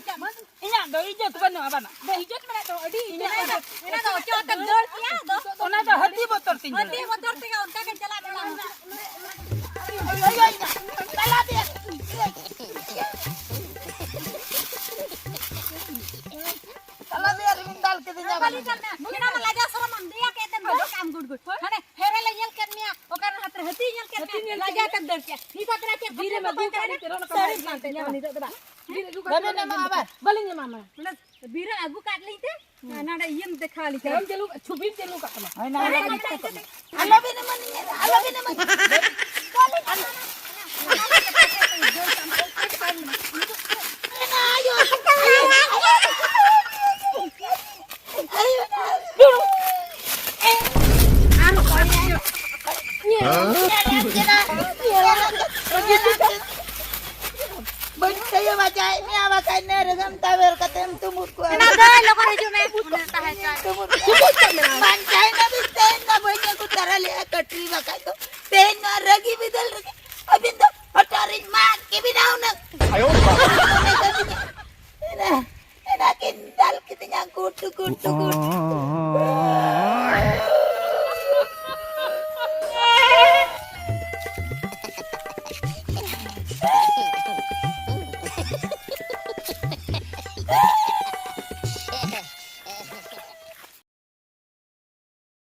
ᱤᱧᱟᱜ ᱫᱚ ᱤᱡᱽᱡᱚᱛ ᱵᱟᱹᱱᱩᱜᱼᱟ ᱵᱟᱱᱟ᱾ ᱫᱮ, ᱤᱡᱽᱡᱚᱛ ᱢᱮᱱᱟᱜ ᱛᱟᱢᱟ, ᱟᱹᱰᱤ ᱤᱡᱽᱡᱚᱛ ᱤᱧᱟᱜ ᱢᱮᱱᱟᱜ ᱫᱚ, ᱛᱟᱢᱟ᱾ ᱚᱱᱟ ᱫᱚ ᱦᱟᱹᱛᱤ ᱵᱚᱛᱚᱨ ᱛᱤᱧ ᱦᱟᱹᱛᱤ ᱫᱟᱹᱲᱟ᱾ ᱵᱚᱛᱚᱨ ᱛᱮᱜᱮ ᱚᱱᱠᱟ ᱜᱮ ᱪᱟᱞᱟᱜ ᱠᱟᱱᱟ᱾ ᱳᱭ, ᱳᱭ, ᱳᱭ, ᱛᱟᱞᱟ ᱫᱮ᱾ ᱛᱟᱞᱟ ᱫᱮ᱾ ᱢᱮᱱᱟᱢ ᱞᱟᱡᱟ ᱥᱚᱨᱚᱢ ᱟᱢ ᱫᱮᱭᱟ ᱠᱮᱫ ᱛᱮᱢ ᱫᱟᱹᱲ ᱠᱮᱫ ᱟᱢ ᱜᱩᱰ ᱜᱩᱰ᱾ ᱦᱟᱱᱮ ᱦᱮᱨᱮ ᱞᱮ ᱧᱮᱞ ᱠᱮᱫ ᱢᱮᱭᱟ, ᱚᱠᱟ ᱨᱮ ᱦᱟᱛᱨᱮ ᱦᱟᱹᱛᱤ ᱧᱮᱞ ᱠᱮᱫ ᱢᱮᱭᱟ, ᱞᱟᱡᱟ ᱛᱮᱢ ᱫᱟᱹᱲ ᱠᱮᱫ᱾ ᱱᱤᱛ ᱦᱟᱛᱨᱮ ᱪᱮᱫ ᱵᱤᱨ ᱨᱮ ᱠᱚ ᱢᱟᱹᱜᱩ ᱠᱟᱜ ᱞᱤᱧ ᱛᱮ ᱨᱚᱲ ᱠᱟᱱᱟ᱾ ᱥᱟᱹᱨᱤ ᱥᱟᱱᱛᱮ ᱧᱟᱢ ᱱᱤᱛᱚᱜ ᱫᱚ ᱵᱟᱝ᱾ ᱵᱤᱨ ᱟᱹᱜᱩ ᱠᱟᱜ ᱵᱟᱵᱮᱱ ᱞᱤᱧ ᱮᱢᱟ ᱟᱵᱟᱨ, ᱵᱟᱹᱞᱤᱧ ᱮᱢᱟ ᱢᱟ᱾ ᱵᱤᱨ ᱨᱮ ᱟᱹᱜᱩ ᱠᱟᱜ ᱞᱤᱧ ᱛᱮ ᱱᱚᱰᱮ ᱤᱭᱟᱹᱢ ᱫᱮᱠᱷᱟᱣ ᱞᱤᱧ ᱠᱟᱱᱟ᱾ ᱪᱷᱚᱵᱤᱢ ᱪᱟᱹᱞᱩ, ᱪᱷᱚᱵᱤᱢ ᱪᱟᱹᱞᱩ ᱠᱟᱜ ᱠᱟᱱᱟ᱾ ᱦᱳᱭ, ᱱᱟ, ᱱᱟ, ᱱᱟ, ᱱᱟ᱾ ᱟᱞᱚᱵᱤᱱ ᱮᱢᱟᱱᱤᱧᱟ, ᱟᱞᱚᱵᱤᱱ ᱮᱢᱟᱱᱤᱧᱟ᱾ ᱵᱟᱹᱧ ᱞᱟᱹᱭᱟ ᱵᱟᱪᱟᱭᱮᱫ ᱢᱮᱭᱟ, ᱵᱟᱠᱷᱟᱡ ᱱᱮ ᱨᱮᱜᱮᱢ ᱛᱟᱵᱮᱨ ᱠᱟᱛᱮᱢ ᱛᱩᱢᱩᱫ ᱠᱚᱣᱟ᱾ ᱮᱱᱟ ᱫᱚ ᱞᱚᱜᱚᱱ ᱦᱤᱡᱩᱜ ᱢᱮ, ᱩᱱᱤ ᱫᱚ ᱛᱟᱦᱮᱸ ᱦᱚᱪᱚᱣᱟᱭ ᱢᱮ᱾ ᱛᱩᱢᱩᱫ ᱠᱚᱣᱟ᱾ ᱵᱟᱧᱪᱟᱭᱮᱱᱟ ᱵᱤᱱ ᱛᱮᱦᱮᱧ ᱫᱚ ᱵᱟᱹᱧ ᱟᱹᱜᱩ ᱛᱟᱨᱟ ᱞᱮᱜᱼᱟ ᱠᱟᱹᱴᱨᱤ, ᱵᱟᱠᱷᱟᱡ ᱫᱚ ᱛᱮᱦᱮᱧ ᱱᱚᱣᱟ ᱨᱟᱹᱜᱤ ᱵᱤᱫᱟᱹᱞ ᱨᱮᱜᱮ ᱟᱹᱵᱤᱱ ᱫᱚ ᱦᱚᱴᱚᱜ ᱨᱤᱧ ᱢᱟᱜ ᱠᱮᱵᱤᱱᱟ ᱦᱩᱱᱟᱹᱝ᱾ ᱮᱱᱟ, ᱮᱱᱟ ᱠᱤᱱ ᱫᱟᱞ ᱠᱤᱫᱤᱧᱟ ᱜᱩᱴ, ᱜᱩᱴ, ᱜᱩᱴ᱾